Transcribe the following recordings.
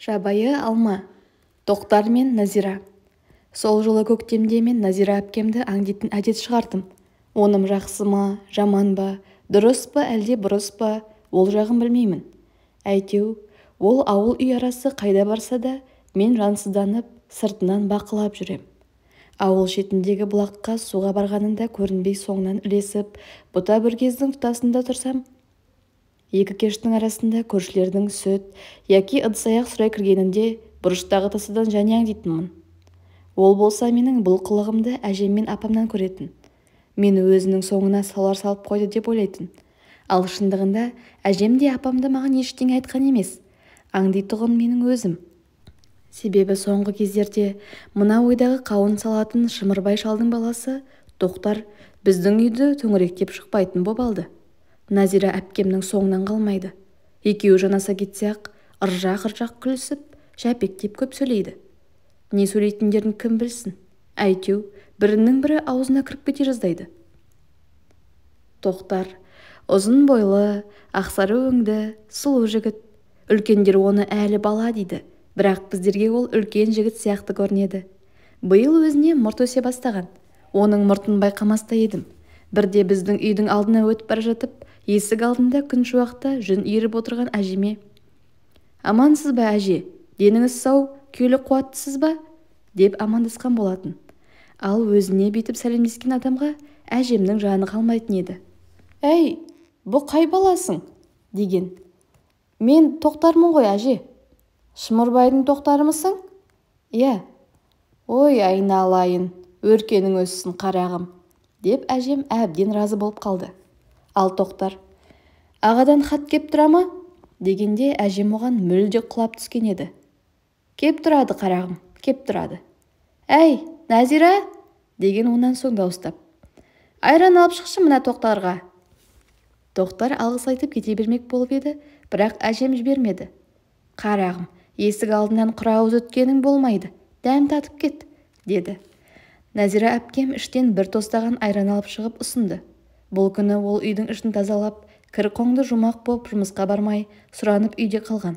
Жабайы алма. Тоқтар мен Назира. Сол жылы көктемде мен Назира әпкемді аңдитын әдет шығардым. Оным жақсы ма, жаман ба, дұрыс па, әлде бұрыс па, ол жағын білмеймін. Әйтеу, ол ауыл үй арасы қайда барса да, мен жансызданып, сыртынан бақылап жүрем. Ауыл шетіндегі бұлаққа суға барғанында көрінбей соңынан ілесіп, бұта бүргездің тұтасында тұрсам, екі кештің арасында көршілердің сүт яки ыдыс-аяқ сұрай кіргенінде бұрыштағы тасадан және аңдитынмын. Ол болса менің бұл қылығымды әжем мен апамнан көретін. Мені өзінің соңына солар салып қойды деп ойлайтын. Ал шындығында әжем де апам да маған ештеңе айтқан емес. Аңдитұғын менің өзім. Себебі соңғы кездерде мына ойдағы қауын салатын Шымырбай шалдың баласы Тоқтар біздің үйді төңіректеп шықпайтын боп алды. Назира әпкемнің соңынан қалмайды. Екеуі жанаса кетсе-ақ, ыржақ-ыржақ күлісіп, жәпектеп көп сөйлейді. Не сөйлейтіндерін кім білсін? Әйтеу, бірінің бірі аузына кіріп кете жаздайды. Тоқтар ұзын бойлы, ақсары өңді, сұлу жігіт. Үлкендер оны әлі бала дейді, бірақ біздерге ол үлкен жігіт сияқты көрінеді. Биыл өзіне мұрт өсе бастаған. Оның мұртын байқамас та едім. Бірде біздің үйдің алдына өтіп бара жатып, есік алдында күн шуақта жүн иіріп отырған әжеме: «Амансыз ба, әже? Деніңіз сау, күйлі қуаттысыз ба?» деп амандасқан болатын. Ал өзіне бүйтіп сәлемдескен адамға әжемнің жаны қалмайтын еді. «Әй, бұ қай баласың?» деген. «Мен Тоқтармын ғой, әже». «Шымырбайдың Тоқтарымысың?» «Иә». «Ой, айналайын, өркенің өссін, қарағым», деп әжем әбден разы болып қалды. Ал Тоқтар: «Ағадан хат кеп тұра ма?» дегенде әжем оған мүлде құлап түскен еді. «Кеп тұрады, қарағым, кеп тұрады». «Әй, Назира!» деген онан соң дауыстап. «Айран алып шықшы мына Тоқтарға». Тоқтар алғыс айтып кете бермек болып еді, бірақ әжем жібермеді. «Қарағым, есік алдынан құр ауыз өткенің болмайды, дәм татып кет», деді. Назира әпкем іштен бір тостаған айран алып шығып ұсынды. Бұл күні ол үйдің ішін тазалап, кір-қоңды жумақ боп жұмысқа бармай, сұранып үйде қалған.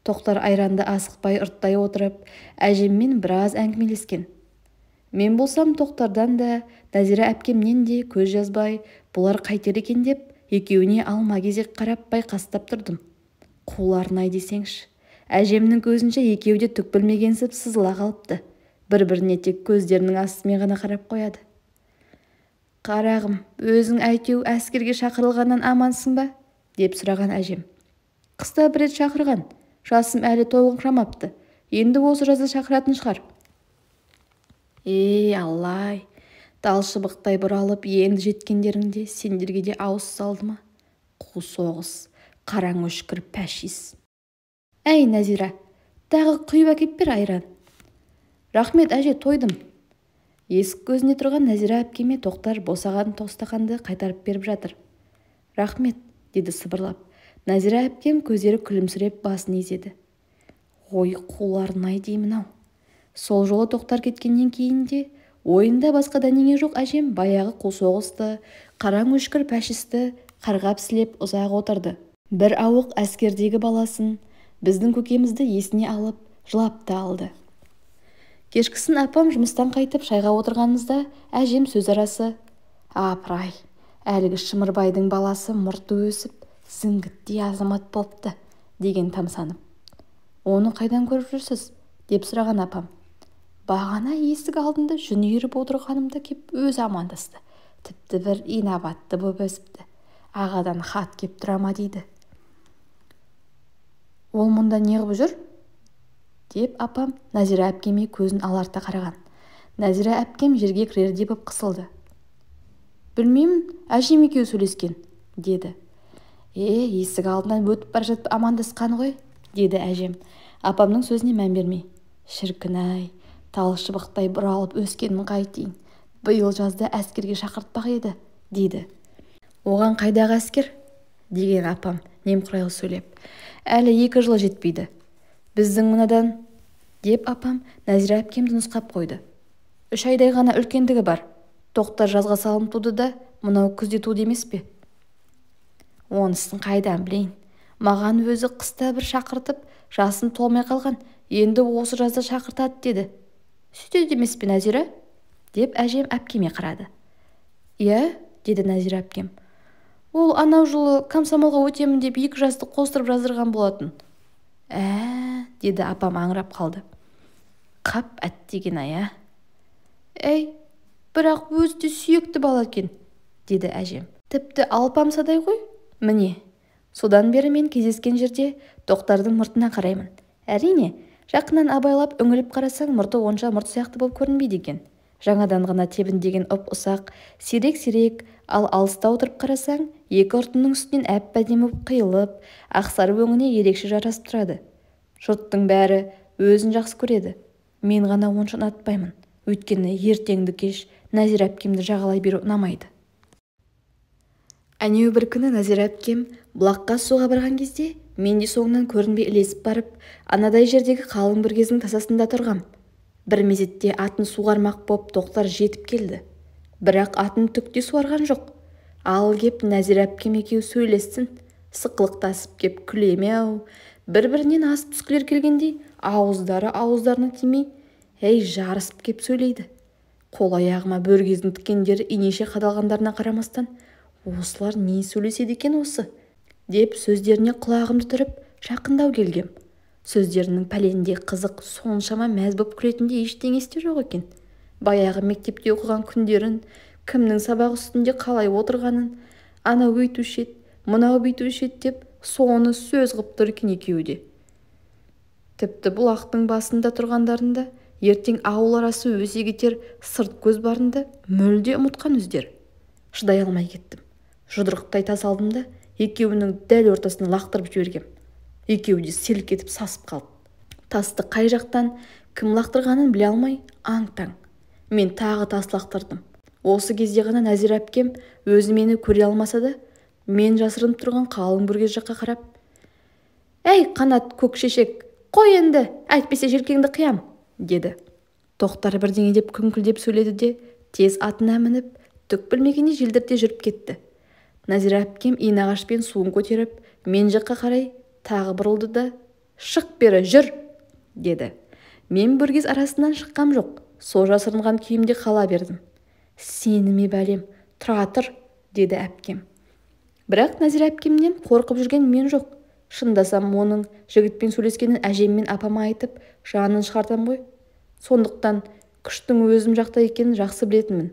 Тоқтар айранды асықпай ұрттай отырып, әжеммен біраз әңгімелескен. Мен болсам Тоқтардан да, Назира әпкемнен де көз жазбай, бұлар қайтер екен деп, екеуіне алма-кезек қарап байқастап тұрдым. Қуларын-ай десеңші. Әжемнің көзінше екеуі де түк білмегенсіп сызыла қалыпты. Бір-біріне тек көздерінің астымен ғана қарап қояды. «Қарағым, өзің әйтеу әскерге шақырылғаннан амансың ба?» деп сұраған әжем. «Қыста бір рет шақырған, жасым әлі толыңқырамапты. Енді осы жазда шақыратын шығар». «Ей, аллай, тал шыбықтай бұралып енді жеткендеріңде сендерге де ауыз салды ма? Қу соғыс, қараң өшкір пәшис. Әй, Назира, тағы құйып әкеп бер айран». «Рахмет, әже, тойдым». Есік көзінде тұрған Назира әпкеме Тоқтар босаған тостағанды қайтарып беріп жатыр. «Рахмет», деді сыбырлап. Назира әпкем көздері күлімсіреп басын изеді. Ой, қуларын-ай деймін-ау. Сол жолы Тоқтар кеткеннен кейін де ойында басқа дәнеңе жоқ әжем баяғы қу соғысты, қараң өшкір пәшісті қарғап сілеп ұзақ отырды. Бір ауық әскердегі баласын, біздің көкемізді есіне алып, жылап та алды. Кешкісін апам жұмыстан қайтып шайға отырғанымызда әжем сөз арасы: «Апырай, әлгі Шымырбайдың баласы мұрты өсіп, зіңгіттей азамат болыпты», деген тамсанып. «Оны қайдан көріп жүрсіз?» деп сұраған апам. «Бағана есік алдында жүн иіріп отырғанымда кеп өзі амандасты. Тіпті бір инабатты боп өсіпті. Ағадан хат кеп тұра ма дейді». «Ол мұнда неғып жүр?» деп апам Назира әпкеме көзін аларта қараған. Назира әпкем жерге кірердей боп қысылды. «Білмеймін, әжем екеуі сөйлескен», деді. «Е, есік алдынан өтіп бара жатып амандасқан ғой», деді әжем, апамның сөзіне мән бермей. «Шіркін-ай, тал шыбықтай бұралып өскенін қайтейін. Биыл жазда әскерге шақыртпақ еді», дейді. «Оған қайдағы әскер?» деген апам немқұрайлы сөйлеп. «Әлі 2 жыл жетпейді. Біздің мынадан», деп апам Назира әпкемді нұсқап қойды. 3 айдай ғана үлкендігі бар. Тоқтар жазға салынып туды да, мынау күзде туды емес пе? Онысын қайдан білейін? Маған өзі қыста бір шақыртып, Жасым толмай қалған, енді осы жазда шақыртады деді. Сөйтеді емес пе, Нәзира? Деп әжем әпкеме қарады. Иә, деді Нәзира әпкем. Ол анау жылы комсомолға өтемін деп 2 жасты қостырып жаздырған болатын. Ә, деді апам аңырап қалды. Қап әттеген-ай, ә? Әй, бірақ өзі де сүйекті бала екен, деді әжем. Тіпті алпамсадай ғой, міне. Содан бері мен кездескен жерде Тоқтардың мұртына қараймын. Әрине, жақыннан абайлап үңіліп қарасаң, мұрты онша мұрт сияқты болып көрінбейді екен. Жаңадан ғана тебіндеген ұп-ұсақ, сирек-сирек, ал алыста отырып қарасаң, екі ұртының үстінен әп-әдемі боп қиылып, ақсары өңіне ерекше жарасып тұрады. Жұрттың бәрі өзін жақсы көреді. Мен ғана онша ұнатпаймын. Өйткені ертеңді кеш Нәзира әпкемді жағалай беру ұнамайды. Әнеу бір күні Нәзира әпкем бұлаққа суға барған кезде, мен де соңынан көрінбей ілесіп барып, анадай жердегі қалың бүргездің тасасында тұрғам. Бір мезетте атын суғармақ боп Тоқтар жетіп келді. Бірақ атын түк те суарған жоқ. Ал кеп Нәзира әпкем екеуі сөйлессін, сықылықтасып кеп күлеме-ау, бір-бірінен асып түскілер келгендей, ауыздары ауыздарына тимей, әй жарысып кеп сөйлейді. Қол аяғыма бөргездің тікендері инеше қадалғандарына қарамастан, осылар не сөйлеседі екен осы, деп сөздеріне құлағымды түріп жақындау келгем. Сөздерінің пәлендей қызық, соншама мәз боп күлетіндей ештеңесі де жоқ екен. Баяғы мектепте оқыған күндерін, кімнің сабақ үстінде қалай отырғанын, анау өйтуші еді, мынау бүйтуші еді деп соны сөз ғып тұр екен екеуі де. Тіпті бұлақтың басында тұрғандарында, ертең ауыл арасы өсе кетер сырт көз барында мүлде ұмытқан өздері. Шыдай алмай кеттім. Жұдырықтай тас алдым да, екеуінің дәл ортасына лақтырып жібергем. Екеуі де селк етіп сасып қалды. Тасты қай жақтан кім лақтырғанын біле алмай аң-таң. Мен тағы тас лақтырдым. Осы кезде ғана Нәзира әпкем өзі мені көре алмаса да, мен жасырынып тұрған қалың бүргез жаққа қарап, «Әй, Қанат көк шешек, қой енді, әйтпесе желкеңді қиям», деді. Тоқтар бірдеңе деп күңкілдеп сөйледі де, тез атына мініп, түк білмегендей желдірте жүріп кетті. Нәзира әпкем иінағашпен суын көтеріп, мен жаққа қарай тағы бұрылды да, «Шық бері, жүр!» деді. Мен бүргез арасынан шыққам жоқ, сол жасырынған күйімде қала бердім. «Сеніме бәлем, тұра тұр!» деді әпкем. Бірақ Нәзира әпкемнен қорқып жүрген мен жоқ. Шындасам, оның жігітпен сөйлескенін әжем мен апама айтып, жанын шығартам ғой. Сондықтан күштің өзім жақта екенін жақсы білетінмін.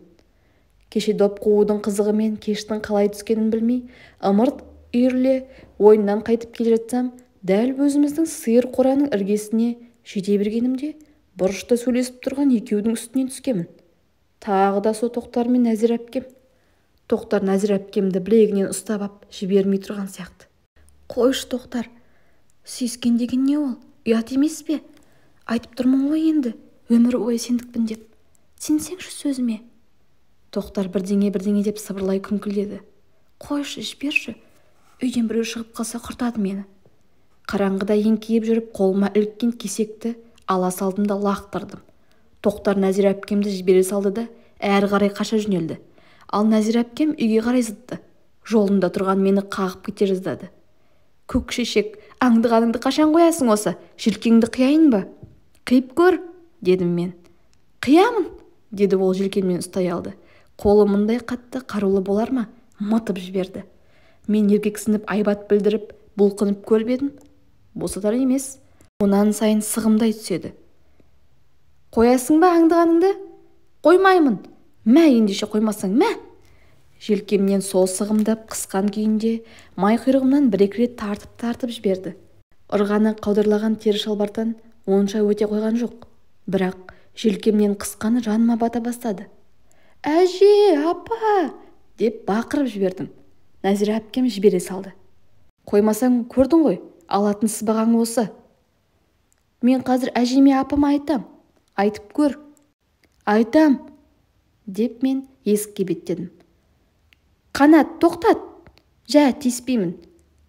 Кеше доп қуудың қызығымен кештің қалай түскенін білмей, ымырт үйіріле ойыннан қайтып келе жатсам, дәл өзіміздің сиыр қораның іргесіне жете бергенімде, бұрышта сөйлесіп тұрған екеудің үстінен түскемін. Тағы да со Тоқтар мен Нәзира әпкем. Тоқтар Нәзира әпкемді білегінен ұстап ап, жібермей тұрған сияқты. Қойшы, Тоқтар, сүйіскен деген не ол, ұят емес пе? Айтып тұрмын ғой енді, өмір бойы сендікпін деп. Сенсеңші сөзіме. Тоқтар бірдеңе-бірдеңе деп сыбырлай күңкілдеді. Қойшы, жіберші, үйден біреу шығып қалса құртады мені. Қараңғыда еңкейіп жүріп қолыма іліккен кесекті ала салдым да лақтырдым. Тоқтар Нәзира әпкемді жібере салды да әрі қарай қаша жөнелді. Ал Нәзира әпкем үйге қарай зытты. Жолында тұрған мені қағып кете жаздады. Көк шешек, аңдығаныңды қашан қоясың осы? Желкеңді қияйын ба? Қиып көр, дедім мен. Қиямын, деді ол желкемнен ұстай алды. Қолы мұндай қатты қарулы болар ма? Мытып жіберді. Мен еркексініп айбат білдіріп, бұлқынып көріп едім. Босатар емес, онан сайын сығымдай түседі. Қоясың ба аңдығаныңды? Қоймаймын. Мә, ендеше қоймасаң, мә! Желкемнен сол сығымдап қысқан күйінде май құйрығымнан бір-екі рет тартып-тартып жіберді. Ұрғаны қаудырлаған тері шалбардан онша өте қойған жоқ. Бірақ желкемнен қысқаны жаныма бата бастады. «Әже, апа!» деп бақырып жібердім. Нәзира әпкем жібере салды. «Қоймасаң көрдің ғой, алатын сыбағаң осы. Мен қазір әжеме апама айтам. Айтып көр. Айтам!» деп мен есікке беттедім. «Қанат, тоқтат! Жә, тиіспеймін.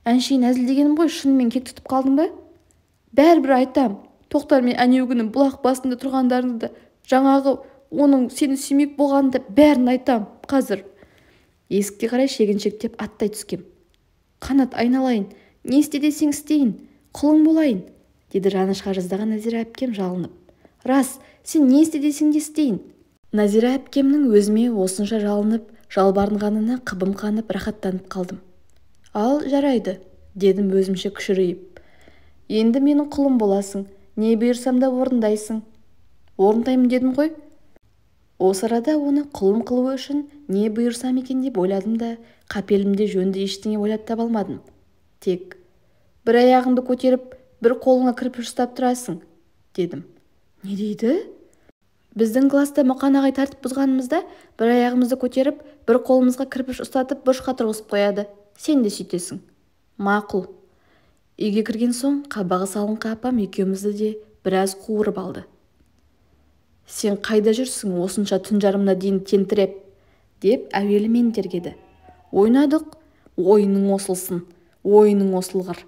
Әншейін әзілдегенім ғой, шынымен кек тұтып қалдың ба? Бәрібір айтам. Тоқтар мен әнеугүні бұлақ басында тұрғандарыңды да, жаңағы оның сені сүймек болғанын да бәрін айтам қазір». Есікке қарай шегіншектеп аттай түскем. «Қанат, айналайын, не істе десең істейін, құлың болайын. Деді жаны шыға жаздаған Нәзира әпкем жалынып. Рас, сен не істе десең де істейін. Нәзира әпкемнің өзіме осынша жалынып, жалбарынғанына қыбым қанып, рахаттанып қалдым. Ал, жарайды, дедім өзімше күшірейіп. Енді менің құлым боласың, не бұйырсам да орындайсың. Орындаймын дедім ғой. Осы арада оны құлым қылу үшін не бұйырсам екен деп ойладым да, қапелімде жөнді ештеңе ойлап таба алмадым. Тек бір аяғыңды көтеріп, бір қолыңа кірпіш ұстап тұрасың, дедім. Не дейді? Біздің класста Мұқан ағай тәртіп бұзғанымызда бір аяғымызды көтеріп, бір қолымызға кірпіш ұстатып бұрышқа тұрғызып қояды. Сен де сөйтесің. Мақұл. Үйге кірген соң қабағы салыңқы апам екеумізді де біраз қуырып алды. Сен қайда жүрсің осынша түн жарымына дейін тентіреп, деп әуелі мені тергеді. Ойнадық, ойының осылсын, ойының осылғыр.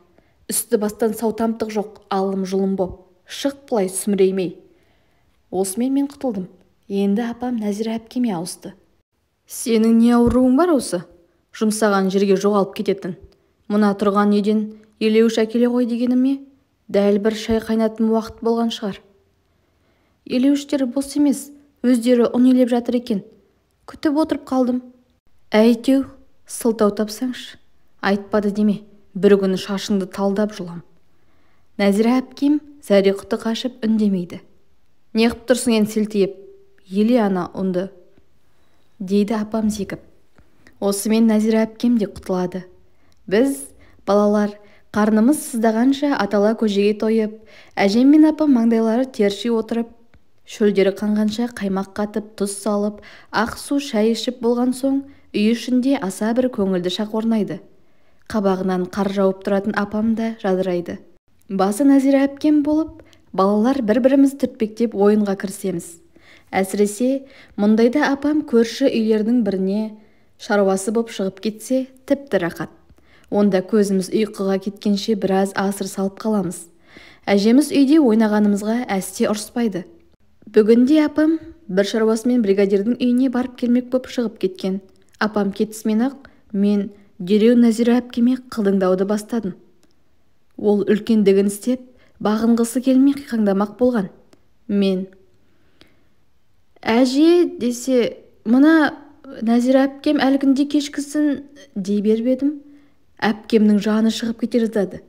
Үсті бастан сау тамтық жоқ, алым-жұлым боп. Шық былай сүміреймей. Осымен мен құтылдым. Енді апам Нәзира әпкеме ауысты. Сенің не ауруың бар осы? Жұмсаған жерге жоғалып кететін. Мына тұрған үйден елеуіш әкеле қой дегеніме дәл бір шай қайнатын уақыт болған шығар. Елеуіштер бос емес, өздері ұн елеп жатыр екен. Күтіп отырып қалдым. Әйтеу, сылтау тапсаңшы. Айтпады деме, бір күні шашыңды талдап жұлам. Нәзира әпкем зәре-құты қашып үндемейді. Неғып тұрсың енді селтиіп? Еле ана ұнды, дейді апам зекіп. Осымен Нәзира әпкем де құтылады. Біз, балалар, қарнымыз сыздағанша атала көжеге тойып, әжем мен апам маңдайлары терши отырып, шөлдері қанғанша қаймақ қатып, тұз салып, ақ су шай ішіп болған соң, үй ішінде аса бір көңілді шақ орнайды. Қабағынан қар жауып тұратын апам да жадырайды. Басы Нәзира әпкем болып, балалар бір-бірімізді түртпектеп ойынға кірісеміз. Әсіресе, мұндайда апам көрші үйлердің біріне шаруасы боп шығып кетсе, тіпті рақат. Онда көзіміз ұйқыға кеткенше біраз асыр салып қаламыз. Әжеміз үйде ойнағанымызға әсте ұрыспайды. Бүгінде апам бір шаруасымен бригадирдің үйіне барып келмек боп шығып кеткен. Апам кетісімен-ақ мен дереу Нәзира әпкеме қылдыңдауды бастадым. Ол үлкендігін істеп, бағынғысы келмей қиқаңдамақ болған. Мен әже десе, мына Нәзира әпкем әлгінде кешкісін дей беріп едім. Әпкемнің жаны шығып кете жаздады.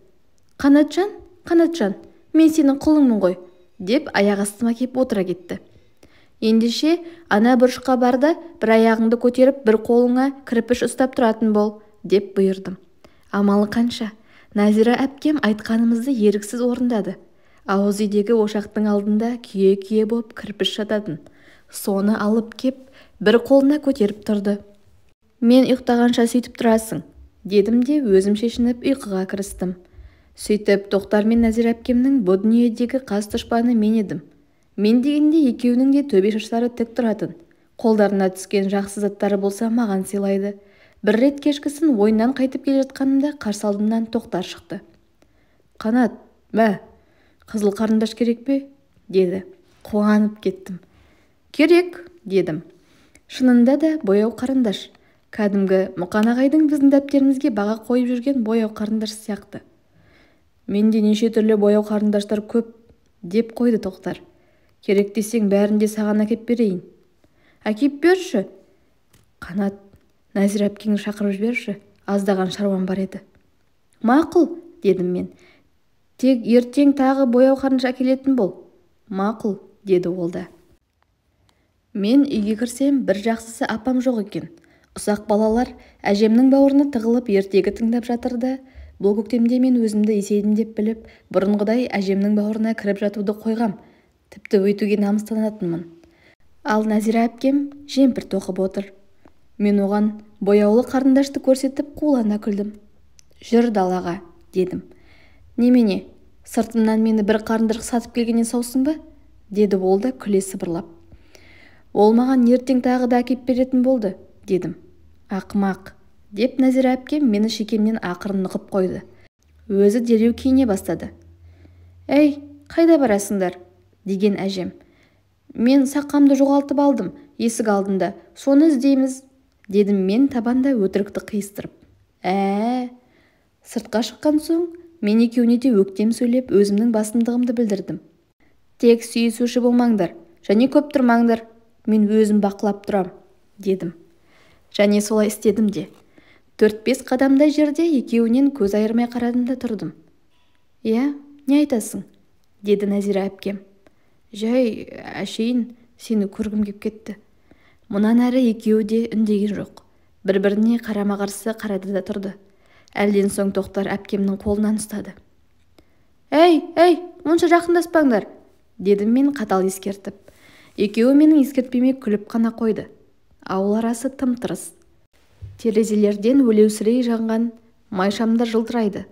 Қанатжан, Қанатжан, мен сенің құлыңмын ғой, деп аяқ астыма кеп отыра кетті. Ендеше, ана бұрышқа бар да, бір аяғыңды көтеріп, бір қолыңа кірпіш ұстап тұратын бол, деп бұйырдым. Амалы қанша, Нәзира әпкем айтқанымызды еріксіз орындады. Ауыз үйдегі ошақтың алдында күйе-күйе боп кірпіш жататын. Соны алып кеп, бір қолына көтеріп тұрды. Мен ұйықтағанша сөйтіп тұрасың, дедім де өзім шешініп ұйқыға кірістім. Сөйтіп, Тоқтар мен Нәзира әпкемнің бұ дүниедегі қас дұшпаны мен едім. Мен дегенде екеуінің де төбе шаштары тік тұратын. Қолдарына түскен жақсы заттары болса маған сыйлайды. Бір рет кешкісін ойыннан қайтып келе жатқанымда қарсы алдымнан Тоқтар шықты. Қанат, мә, қызыл қарындаш керек пе? Деді. Қуанып кеттім. Керек, дедім. Шынында да бояу қарындаш. Кәдімгі Мұқан ағайдың біздің дәптерімізге баға қойып жүрген бояу қарындаш сияқты. Менде неше түрлі бояу қарындаштар көп, деп қойды Тоқтар. Керек десең бәрін де саған әкеп берейін. Әкеп берші. Қанат, Нәзира әпкеңді шақырып жіберші, аздаған шаруам бар еді. Мақұл, дедім мен. Тек ертең тағы бояу қарындаш әкелетін бол. Мақұл, деді ол да. Мен үйге кірсем, бір жақсысы апам жоқ екен. Ұсақ балалар әжемнің бауырына тығылып ертегі тыңдап жатыр да, бұл көктемде мен өзімді есейдім деп біліп, бұрынғыдай әжемнің бауырына кіріп жатуды қойғам. Тіпті өйтуге намыстанатынмын. Ал Нәзира әпкем жемпір тоқып отыр. Мен оған бояулы қарындашты көрсетіп қулана күлдім. Жүр далаға, дедім. Немене, сыртымнан мені бір қарындаш сатып келгеннен саусың ба? Деді ол да күле сыбырлап. Ол маған ертең тағы да әкеп беретін болды, дедім. Ақымақ, деп Нәзира әпкем мені шекемнен ақырын нұқып қойды. Өзі дереу киіне бастады. Әй, қайда барасыңдар? Деген әжем. Мен сақамды жоғалтып алдым, есік алдында, соны іздейміз, дедім мен табанда өтірікті қиыстырып. Ә, сыртқа шыққан соң Мен екеуіне де өктем сөйлеп, өзімнің басымдығымды білдірдім. Тек сүйісуші болмаңдар, және көп тұрмаңдар, мен өзім бақылап тұрам, дедім. Және солай істедім де. 4-5 қадамдай жерде екеуінен көз айырмай қарадым да тұрдым. Иә, не айтасың? Деді Нәзира әпкем. Жай, әшейін сені көргім кеп кетті. Мұнан әрі екеуі де үндеген жоқ. Бір-біріне қарама-қарсы қарады да тұрды. Әлден соң Тоқтар әпкемнің қолынан ұстады. Әй, әй, онша жақындаспаңдар, дедім мен қатал ескертіп. Екеуі менің ескертпеме күліп қана қойды. Ауыл арасы тым-тырыс. Терезелерден өлеусірей жанған майшамдар жылтырайды.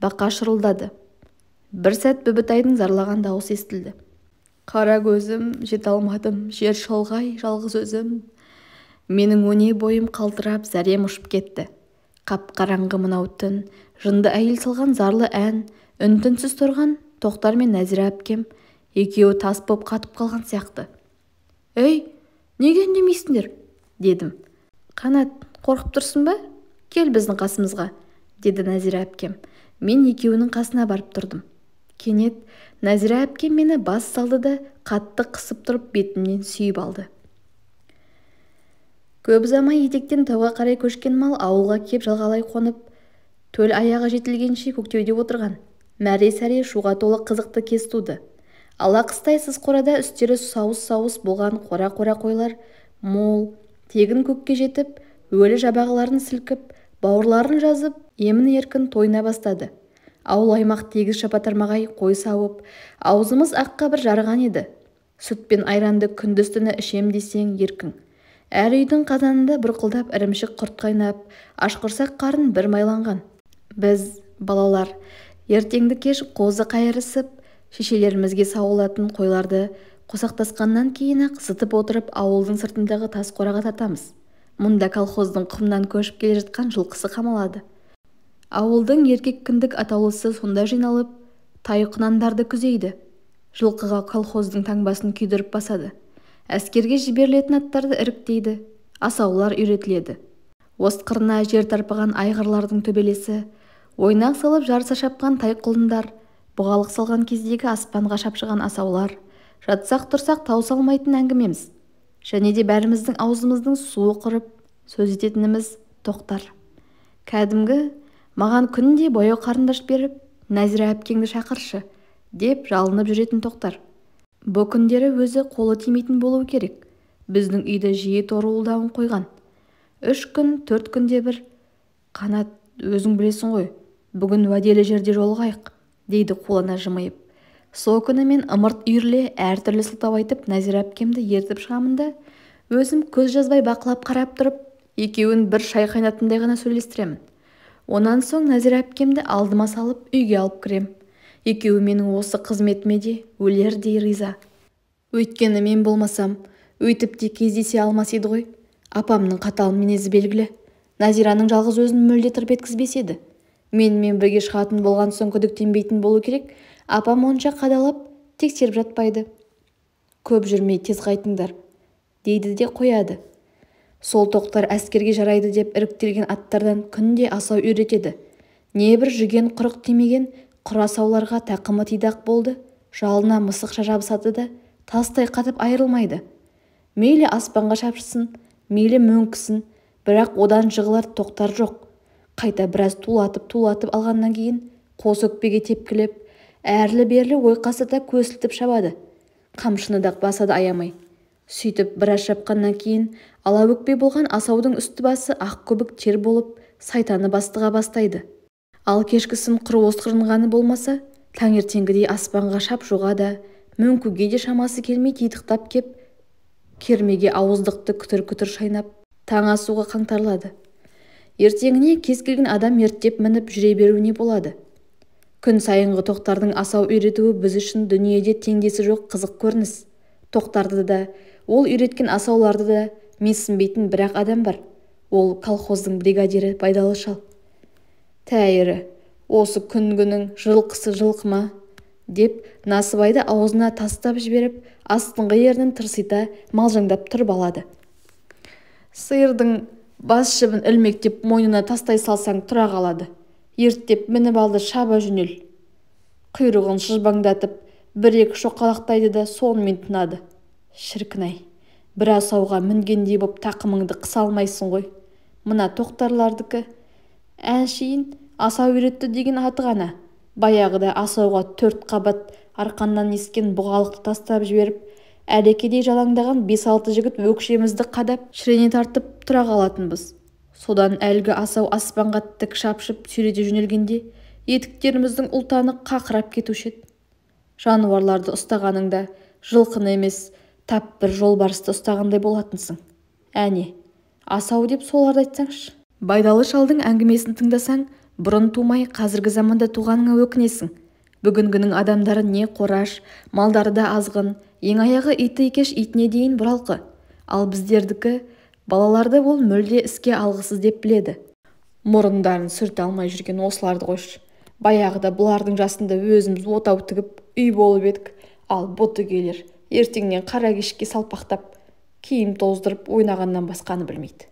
Бақа шырылдады. Бір сәт Бүбітайдың зарлаған дауысы естілді. Қара көзім, жете алмадым, жер шалғай, жалғыз өзім. Менің өне бойым қалтырап, зәрем ұшып кетті. Қап-қараңғы мынау түн, жынды әйел салған зарлы ән, үн-түнсіз тұрған Тоқтар мен Нәзира әпкем, екеуі тас боп қатып қалған сияқты. Ей, неге үндемейсіңдер? Дедім. Қанат, қорқып тұрсың ба? Кел біздің қасымызға, деді Нәзира әпкем. Мен екеуінің қасына барып тұрдым. Кенет Нәзира әпкем мені бас салды да қатты қысып тұрып бетімнен сүйіп алды. Көп ұзамай етектен тауға қарай көшкен мал ауылға кеп жалғалай қонып, төл аяғы жетілгенше көктеуде отырған. Мәре-сәре шуға толы қызықты кез туды. Ала қыстай сыз қорада үстері сауыс-сауыс болған қора-қора қойлар мол, тегін көкке жетіп, өлі жабағыларын сілкіп, бауырларын жазып, емін-еркін тойына бастады. Ауыл аймақ тегіс жапа-тармағай қой сауып, аузымыз аққа бір жарыған еді. Сүт пен айранды күндіз-түні ішем десең еркін. Әр үйдің қазанында бұрқылдап ірімшік құрт қайнап, ашқұрсақ қарын бір майланған. Біз, балалар, ертеңді кеш қозы қайырысып, шешелерімізге сауылатын қойларды қосақтасқаннан кейін-ақ зытып отырып ауылдың сыртындағы тас қораға тартамыз. Мұнда колхоздың құмнан көшіп келе жатқан жылқысы қамалады. Ауылдың еркек кіндік атаулысы сонда жиналып, тай-құнандарды күзейді. Жылқыға колхоздың таңбасын күйдіріп басады. Әскерге жіберілетін аттарды іріктейді, асаулар үйретіледі. Осқырына жер тарпыған айғырлардың төбелесі, ойнақ салып жарыса шапқан тай-құлындар, бұғалық салған кездегі аспанға шапшыған асаулар, жатсақ тұрсақ тауыса алмайтын әңгімеміз. Және де бәріміздің аузымыздың суы құрып, сөз ететініміз Тоқтар. Кәдімгі, маған күнде бояу қарындаш беріп, Нәзира әпкеңді шақыршы, деп жалынып жүретін Тоқтар. Бұ күндері өзі қолы тимейтін болу керек. Біздің үйді жиі торуылдауын қойған. 3 күн, 4 күнде бір, Қанат, өзің білесің ғой, бүгін уәделі жерде жолығайық, дейді қулана жымиып. Сол күні мен ымырт үйіріле әртүрлі сылтау айтып Нәзира әпкемді ертіп шығамын да, өзім көз жазбай бақылап қарап тұрып, екеуін бір шай қайнатындай ғана сөйлестіремін. Онан соң Нәзира әпкемді алдыма салып үйге алып кірем. Екеуі менің осы қызметіме де өлердей риза. Өйткені мен болмасам, өйтіп те кездесе алмас еді ғой. Апамның қатал мінезі белгілі. Нәзираның жалғыз өзін мүлде тырп еткізбес еді. Менімен бірге шығатын болған соң күдіктенбейтін болу керек. Апам онша қадалап, тексеріп жатпайды. Көп жүрмей тез қайтыңдар, дейді де қояды. Сол Тоқтар әскерге жарайды деп іріктелген аттардан күнде асау үйретеді. Небір жүген құрық тимеген құр асауларға тақымы тидақ болды, жалына мысықша жабысады да тастай қатып айырылмайды. Мейлі аспанға шапшысын, мейлі мөңкісін, бірақ одан жығылар Тоқтар жоқ. Қайта біраз тулатып-тулатып алғаннан кейін қос өкпеге тепкілеп, әрлі-берлі ойқастата көсілтіп шабады. Қамшыны да басады аямай. Сөйтіп біраз шапқаннан кейін ала өкпе болған асаудың үсті-басы ақ көбік тер болып, сайтаны бастыға бастайды. Ал кешкісін құр осқырынғаны болмаса, таңертеңгідей аспанға шапшуға да, мөңкуге де шамасы келмей титықтап кеп, кермеге ауыздықты күтір-күтір шайнап, таң асуға қаңтарылады. Ертеңіне кез келген адам ерттеп мініп жүре беруіне болады. Күн сайынғы Тоқтардың асау үйретуі біз үшін дүниеде теңдесі жоқ қызық көрініс. Тоқтарды да, ол үйреткен асауларды да менсінбейтін бір-ақ адам бар. Ол колхоздың бригадирі Байдалы шал. Тәйірі, осы күнгінің жылқысы жылқы ма? Деп насыбайды аузына тастап жіберіп, астыңғы ернін тырсита малжаңдап тұрып алады. Сиырдың бас жібін ілмектеп мойнына тастай салсаң тұра қалады. Ерттеп мініп алды, шаба жөнел. Құйрығын шыжбаңдатып, бір-екі шоқалақтайды да сонымен тынады. Шіркін-ай, бір асауға мінгендей боп тақымыңды қыса алмайсың ғой. Мына тоқтарлардікі әншейін асау үйретті деген аты ғана. Баяғыда асауға 4 қабат арқаннан ескен бұғалықты тастап жіберіп, әлекедей жалаңдаған 5-6 жігіт өкшемізді қадап, шірене тартып тұра қалатынбыз. Содан әлгі асау аспанға тік шапшып сүйрете жөнелгенде, етіктеріміздің ұлтаны қақырап кетуші еді. Жануарларды ұстағаныңда жылқыны емес, тап бір жолбарысты ұстағандай болатынсың. Әне, асау деп соларды айтсаңшы. Байдалы шалдың әңгімесін тыңдасаң, бұрын тумай қазіргі заманда туғаныңа өкінесің. Бүгінгінің адамдары не қораш, малдары да азғын, ең аяғы иті екеш итіне дейін бұралқы. Ал біздердікі балаларды ол мүлде іске алғысыз деп біледі. Мұрындарын сүрте алмай жүрген осыларды қойшы. Баяғыда бұлардың жасында өзіміз отау тігіп үй болып едік. Ал бұты келер, ертеңнен қара кешке салпақтап, киім тоздырып ойнағаннан басқаны білмейді.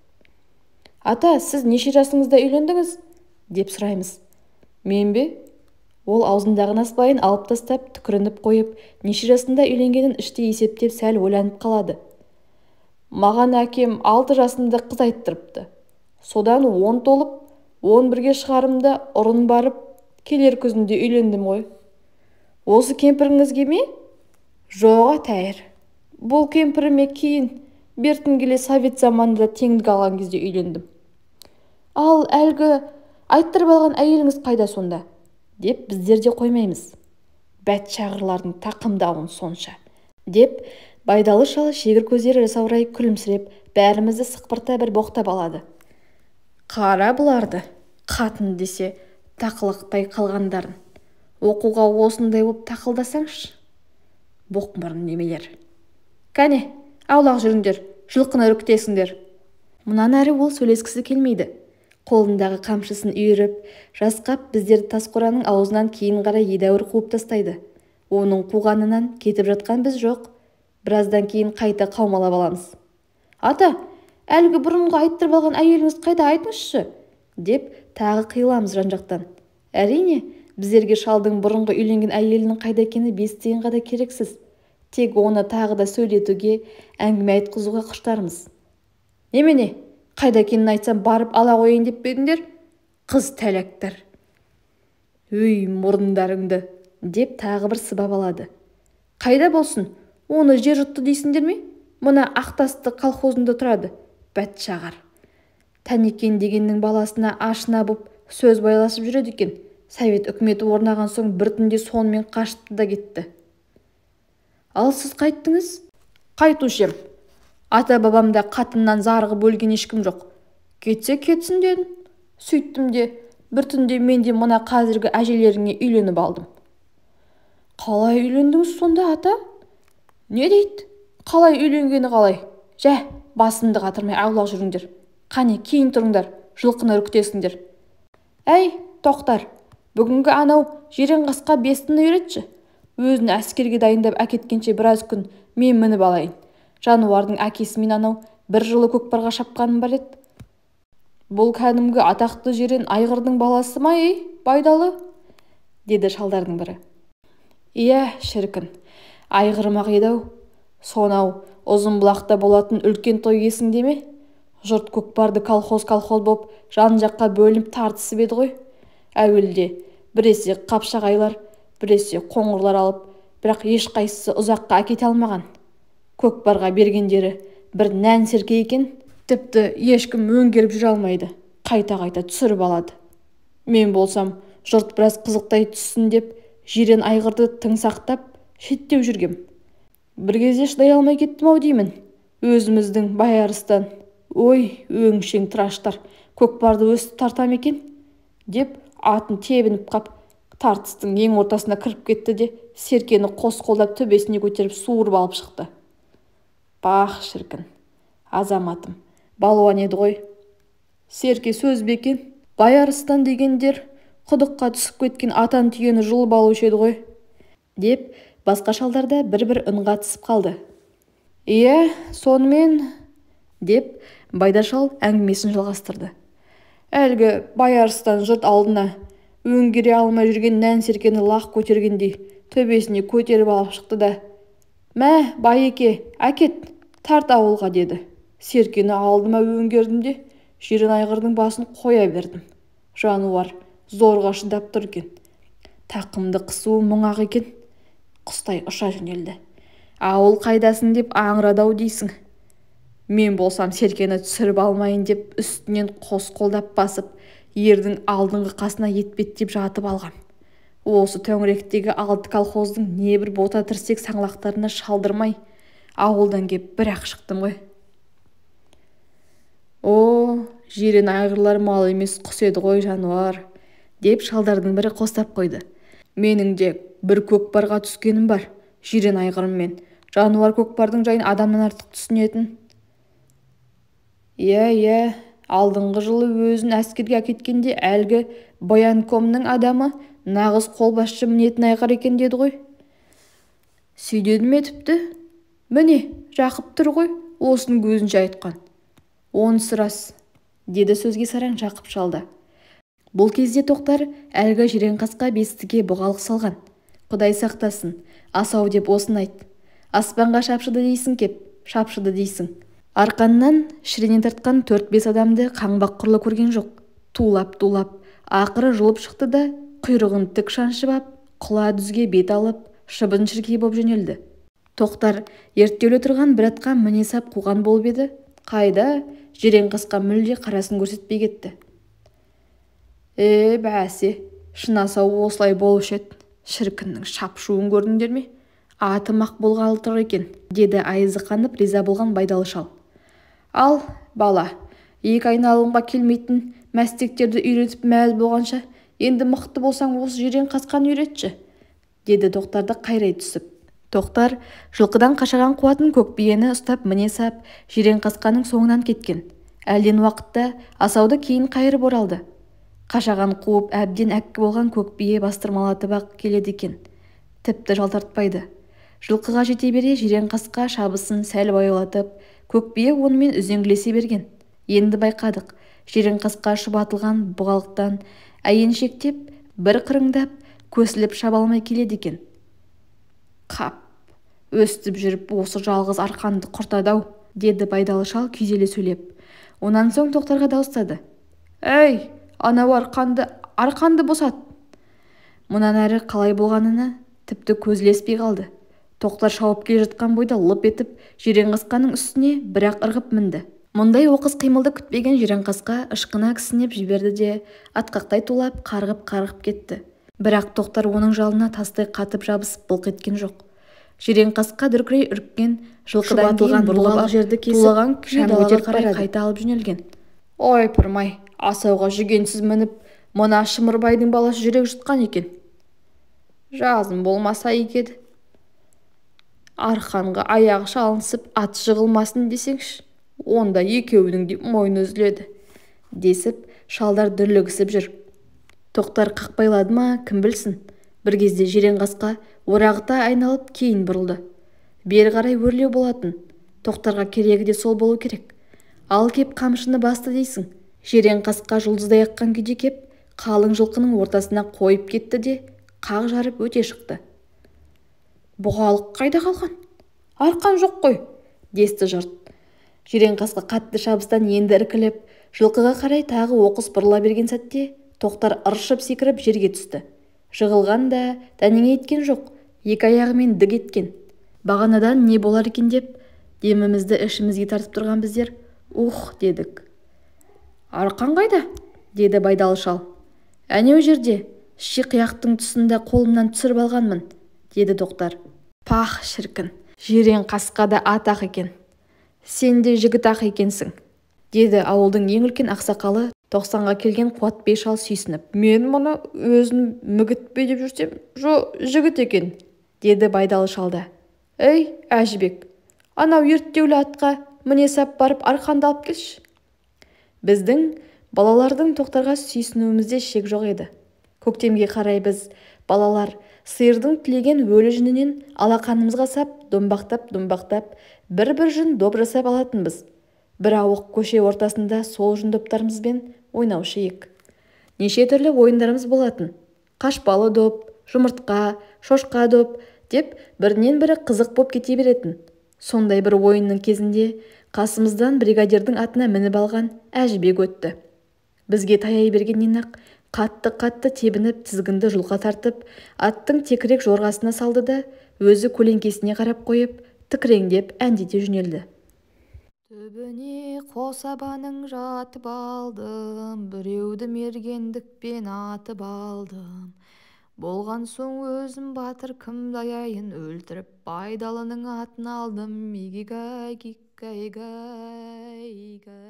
Ата, сіз неше жасыңызда үйлендіңіз? Деп сұраймыз. Мен бе? Ол аузындағы насыбайын алып тастап, түкірініп қойып, неше жасында үйленгенін іштей есептеп сәл ойланып қалады. Маған әкем 6 жасында қыз айттырыпты. Содан 10 толып, 11-ге шығарымда ұрын барып, келер күзінде үйлендім ғой. Осы кемпіріңізге ме? Жоға, тәйір. Бұл кемпіріме кейін, бертін келе совет заманында теңдік алған кезде үйлендім. Ал әлгі айттырып алған әйеліңіз қайда сонда? Деп біздер де қоймаймыз. Бәтшағырлардың тақымдауын сонша. Деп Байдалы шал шегір көздері жасаурай күлімсіреп, бәрімізді сықпырта бір боқтап алады. Қара бұларды, қатын десе тақылықтай қалғандарын. Оқуға осындай боп тақылдасаңшы. Боқмұрын немелер. Кәне, аулақ жүріңдер, жылқыны үркітесіңдер. Мұнан әрі ол сөйлескісі келмейді. Қолындағы қамшысын үйіріп, жасқап біздерді тасқораның аузынан кейін қарай едәуір қуып тастайды. Оның қуғанынан кетіп жатқан біз жоқ. Біраздан кейін қайта қаумалап аламыз. Ата, әлгі бұрынғы айттырып алған әйеліңіз қайда, айтыңызшы? Деп тағы қиыламыз жан-жақтан. Әрине, біздерге шалдың бұрынғы үйленген әйелінің қайда екені 5 тиынға да керексіз. Тек оны тағы да сөйлетуге, әңгіме айтқызуға құштармыз. Немене, қайда екенін айтсам барып ала қояйын деп пе едіңдер? Қыз тәләктар. Өй, мұрындарыңды, деп тағы бір сыбап алады. Қайда болсын, оны жер жұтты дейсіңдер ме? Мына Ақтасты колхозында тұрады, бәтшағар. Тәнекен дегеннің баласына ашына боп сөз байласып жүреді екен. Совет үкіметі орнаған соң бір түнде сонымен қашты да кетті. Ал сіз қайттыңыз? Қайтушы ем. Ата-бабамда қатыннан зарығып өлген ешкім жоқ. Кетсе кетсін дедім. Сөйттім де бір түнде мен де мына қазіргі әжелеріңе үйленіп алдым. Қалай үйлендіңіз сонда, ата? Не дейді? Қалай үйленгені қалай? Жә, басымды қатырмай аулақ жүріңдер. Қане, кейін тұрыңдар, жылқыны үркітесіңдер. Әй, тоқтар, бүгінгі анау жирен қасқа бестіні үйретші. Өзін әскерге дайындап әкеткенше біраз күн мен мініп алайын. Жануардың әкесімен анау бір жылы көкпарға шапқаным бар еді. Бұл кәдімгі атақты жирен айғырдың баласы ма, ей, Байдалы? Деді шалдардың бірі. Иә, шіркін, айғырмақ еді-ау. Сонау ұзын бұлақта болатын үлкен той есіңде ме? Жұрт көкпарды колхоз-колхоз боп жан-жаққа бөлініп тартысып еді ғой. Әуелде біресе қапшағайлар, біресе қоңырлар алып, бірақ ешқайсысы ұзаққа әкете алмаған. Көкпарға бергендері бір нән серке екен, тіпті ешкім өңгеріп жүре алмайды, қайта-қайта түсіріп алады. Мен болсам, жұрт біраз қызықтай түссін деп, жирен айғырды тың сақтап, шеттеу жүргем. Бір кезде шыдай алмай кеттім ау деймін. Өзіміздің Байарыстан, ой, өңшең тыраштар, көкпарды өстіп тартам екен, деп атын тебініп қап, тартыстың ең ортасына кіріп кетті де, серкені қос қолдап төбесіне көтеріп суырып алып шықты. Бақ шіркін, азаматым, балуан еді ғой. Серке сөз бе екен, Байарыстан дегендер құдыққа түсіп кеткен атан түйені жұлып алушы еді ғой, деп басқа шалдарда бір-бір үн қатысып қалды. Иә, сонымен, деп Байда шал әңгімесін жалғастырды. Әлгі Байарыстан жұрт алдына Өңгере алмай жүрген нән серкені лақ көтергендей төбесіне көтеріп алып шықты да, «Мә, байеке, әкет, тарт ауылға», деді. Серкені алдыма өңгердім де, жирен айғырдың басын қоя бердім. Жануар зорға шыдап тұр екен. Тақымды қысуы мұң-ақ екен. Құстай ұша жөнелді. Ауыл қайдасың деп аңырады-ау дейсің. Мен болсам серкені түсіріп алмайын деп үстінен қос қолдап басып, ердің алдыңғы қасына етпеттеп жатып алғам. Осы төңіректегі 6 колхоздың небір бота тірсек саңлақтарына шалдырмай, ауылдан кеп бір-ақ шықтым ғой. О, жирен айғырлар мал емес құс еді ғой жануар, деп шалдардың бірі қостап қойды. Менің де бір көкпарға түскенім бар, жирен айғырыммен. Жануар көкпардың жайын адамнан артық түсінетін. Иә, иә, алдыңғы жылы өзін әскерге әкеткенде әлгі Баянкомның адамы нағыз қолбасшы мінетін айғыр екен деді ғой. Сүйдеді ме тіпті? Міне, Жақып тұр ғой, осының көзінше айтқан. Онысы рас, деді сөзге сараң Жақып шалды. Бұл кезде Тоқтар әлгі жиренқасқа бестіге бұғалық салған. Құдай сақтасын, асау деп осын айт. Аспанға шапшыды дейсің кеп, шапшыды дейсің. Арқаннан шірене тартқан 4-5 адамды қаңбақ құрлы көрген жоқ. Тулап-тулап, ақыры жұлып шықты да, құйрығын тік шаншып ап, құла дүзге бет алып, шыбын-шіркей боп жөнелді. Тоқтар ерттеулі тұрған бір атқа міне сап қуған болып еді, қайда жиренқасқа мүлде қарасын көрсетпей кетті. Бәсе, шын асау осылай болушы еді. Шіркіннің шапшуын көрдіңдер ме? Атым ақ болғалы тұр екен, деді айызы қанып риза болған Байдалы шал. Ал, бала, екі айналымға келмейтін мәстектерді үйретіп мәз болғанша, енді мықты болсаң осы жирен қасқаны үйретші, деді Тоқтарды қайрай түсіп. Тоқтар жылқыдан қашаған қуатын көк биені ұстап міне сап, жирен қасқаның соңынан кеткен. Әлден уақытта асауды кейін қайырып оралды. Қашаған қуып әбден әккі болған көк бие бастырмалатып-ақ келеді екен. Тіпті жалтартпайды. Жылқыға жете бере жирен қасқа шабысын сәл баяулатып, көк бие онымен үзеңгілесе берген. Енді байқадық, жирен қасқа шұбатылған бұғалықтан әйеншектеп, бір қырыңдап, көсіліп шаба алмай келеді екен. Қап, өстіп жүріп осы жалғыз арқанды құртады-ау, деді Байдалы шал күйзеле сөйлеп. Онан соң Тоқтарға дауыстады. Әй, анау арқанды босат. Мұнан әрі қалай болғанына тіпті көз ілеспей қалды. Тоқтар шауып келе жатқан бойда лып етіп, жиренқасқаның үстіне бірақ ырғып мінді. Мұндай оқыс қимылды күтпеген жиренқасқа ышқына кісінеп жіберді де, атқақтай тулап, қарғып-қарғып кетті. Бірақ Тоқтар оның жалына тастай қатып жабысып былқ еткен жоқ. Жиренқасқа дүркірей үріккен жылқыдан кейін бұрылып жерді кесіп, тулаған күйі далаға қарай қайта алып жөнелген. Ой, пырмай, асауға жүгенсіз мініп, мына Шымырбайдың баласы жүрек жұтқан екен. Жазым болмаса егеді. Арқанға аяғы шалынсып, ат жығылмасын десеңші, онда екеуінің де мойны үзіледі, десіп, шалдар дүрлігісіп жүр. Тоқтар қақпайлады ма, кім білсін. Бір кезде жиренқасқа орағыта айналып кейін бұрылды. Бері қарай өрлеу болатын. Тоқтарға керегі де сол болу керек. Ал кеп қамшыны басты дейсің. Жиренқасқа жұлдыздай аққан күйде кеп, қалың жылқының ортасына қойып кетті де, қақ жарып өте шықты. Бұғалық қайда қалған? Арқан жоқ қой, десті жұрт. Жиренқасқа қатты шабыстан енді іркіліп, жылқыға қарай тағы оқыс бұрыла берген сәтте Тоқтар ыршып секіріп жерге түсті. Жығылған да дәнеңе еткен жоқ, екі аяғымен дік еткен. Бағанадан не болар екен деп, демімізді ішімізге тартып тұрған біздер, ух дедік. Арқан қайда? Деді Байдалы шал. Әнеу жерде, шиқияқтың тұсында қолымнан түсіріп алғанмын, деді Тоқтар. Пах, шіркін, жирен қасқа да ат-ақ екен. Сен де жігіт-ақ екенсің, деді ауылдың ең үлкен ақсақалы 90-ға келген Қуатбей шал сүйсініп. Мен мұны өзін мүгітпе деп жүрсем, жо жігіт екен, деді Байдалы шал да. Әй, Әжібек, анау ерттеулі атқа міне сап барып арқанды алып келші. Біздің балалардың Тоқтарға сүйсінуімізде шек жоқ еді. Көктемге қарай біз, балалар, сиырдың тілеген өлі жүнінен алақанымызға сап, домбақтап-домбақтап, бір-бір жүн доп жасап алатынбыз. Бір ауық көше ортасында сол жүн доптарымызбен ойнаушы ек. Неше түрлі ойындарымыз болатын. Қашпалы доп, жұмыртқа, шошқа доп деп бірінен бірі қызық боп кете беретін. Сондай бір ойынның кезінде қасымыздан бригадирдің атына мініп алған Әжібек өтті. Бізге таяй бергеннен-ақ қатты-қатты тебініп тізгінді жұлқа тартып, аттың текірек жорғасына салды да, өзі көлеңкесіне қарап қойып, тікіреңдеп әндете жөнелді. Түбіне қосабаның жатып алдым, біреуді мергендікпен атып алдым. Болған соң өзім батыр кімді аяйын, өлтіріп Байдалының атын алдым. Игигай, гиккай, гай, гай.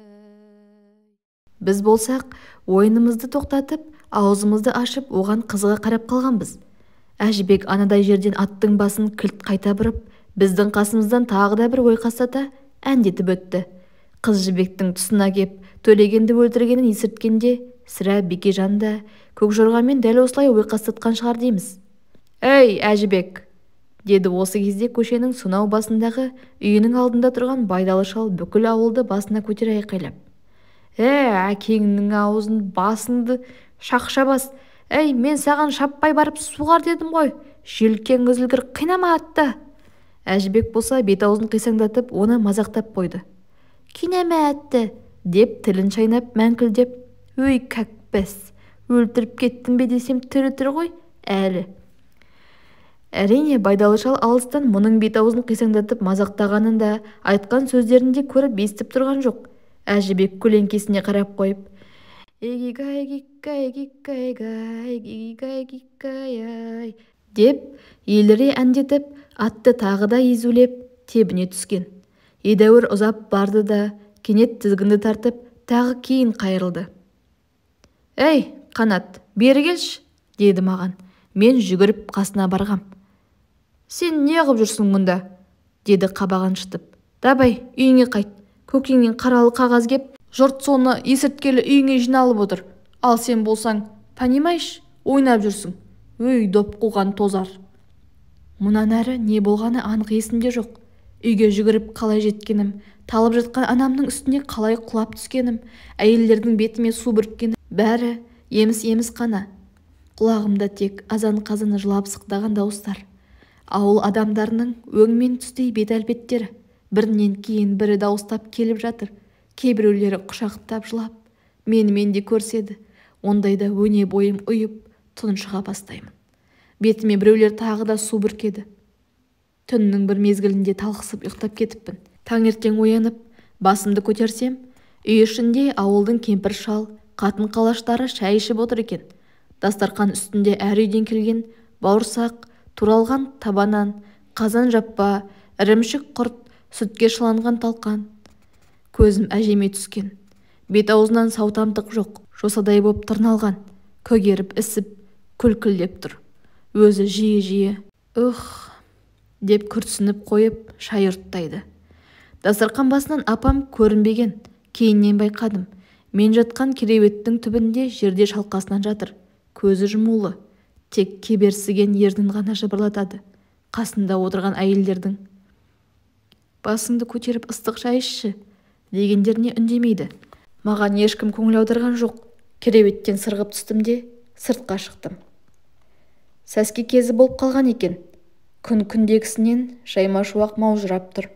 Біз болсақ, ойынымызды тоқтатып, аузымызды ашып, оған қызыға қарап қалғанбыз. Әжібек анадай жерден аттың басын кілт қайта бұрып, біздің қасымыздан тағы да бір ойқастата әндетіп өтті. Қыз Жібектің тұсына кеп, Төлегенді өлтіргенін есірткенде, сірә Бекежан да көкжорғамен дәл осылай ойқастатқан шығар дейміз. «Әй, Әжібек!» деді осы кезде көшенің сонау басындағы үйінің алдында тұрған Байдалы шал бүкіл ауылды басына көтере айқайлап. «Ә, әкеңнің аузын басыңды шақша бас! Әй, мен саған шаппай барып суғар дедім ғой! Желкең үзілгір, қинама атты!» Әжібек болса бет-аузын қисаңдатып, оны мазақтап қойды. «Кинәмә атты!» деп тілін шайнап мәңкілдеп, «Өй, кәкпәс, өлтіріп кеттім бе десем тірі тұр ғой әлі!» Әрине, Байдалы шал алыстан мұның бет-аузын қисаңдатып мазақтағанын да, айтқан сөздерін де көріп естіп тұрған жоқ. Әжібек көлеңкесіне қарап қойып, «Эгигай, гиккай, гиккай, гай, гигигай, гиккай, ай» деп еліре әндетіп, атты тағы да езулеп тебіне түскен. Едәуір ұзап барды да, кенет тізгінді тартып, тағы кейін қайырылды. «Әй, Қанат, бері келші!» деді маған. Мен жүгіріп қасына барғам. «Сен не қып жүрсің мұнда?» деді қабағын шытып. «Давай, үйіңе қайт. Көкеңнен қаралы қағаз кеп, жұрт соны есірткелі үйіңе жиналып отыр. Ал сен болсаң, понимаешь, ойнап жүрсің. Өй, доп қуған тозар!» Мұнан әрі не болғаны анық есімде жоқ. Үйге жүгіріп қалай жеткенім, талып жатқан анамның үстіне қалай құлап түскенім, әйелдердің бетіме су бүріккені бәрі еміс-еміс қана. Құлағымда тек азан-қазан жылап сықтаған дауыстар. Ауыл адамдарының өң мен түстей бет әлпеттері бірінен кейін бірі дауыстап келіп жатыр. Кейбіреулері құшақтап жылап, менімен де көрседі. Ондайда өне бойым ұйып, тұншыға бастаймын. Бетіме біреулер тағы да су бүркеді. Түннің бір мезгілінде талықсып ұйықтап кетіппін. Таңертең оянып, басымды көтерсем, үй ішінде ауылдың кемпір шал, қатын қалаштары шай ішіп отыр екен. Дастарқан үстінде әр үйден келген бауырсақ, туралған табанан, қазан жаппа, ірімшік құрт, сүтке шыланған талқан. Көзім әжеме түскен. Бет аузынан сау тамтық жоқ, жосадай боп тырналған, көгеріп ісіп, күлкілдеп тұр. Өзі жиі-жиі «Ух!» деп күрсініп қойып, шай ұрттайды. Дастарқан басынан апам көрінбеген, кейіннен байқадым. Мен жатқан кереуеттің түбінде жерде шалқасынан жатыр. Көзі жұмулы, тек кеберсіген ернін ғана жыбырлатады. Қасында отырған әйелдердің «Басыңды көтеріп ыстық шай ішші» дегендеріне үндемейді. Маған ешкім көңіл аударған жоқ. Кереуеттен сырғып түстім де, сыртқа шықтым. Сәске кезі болып қалған екен. Күн күндегісінен жайма шуақ маужырап тұр.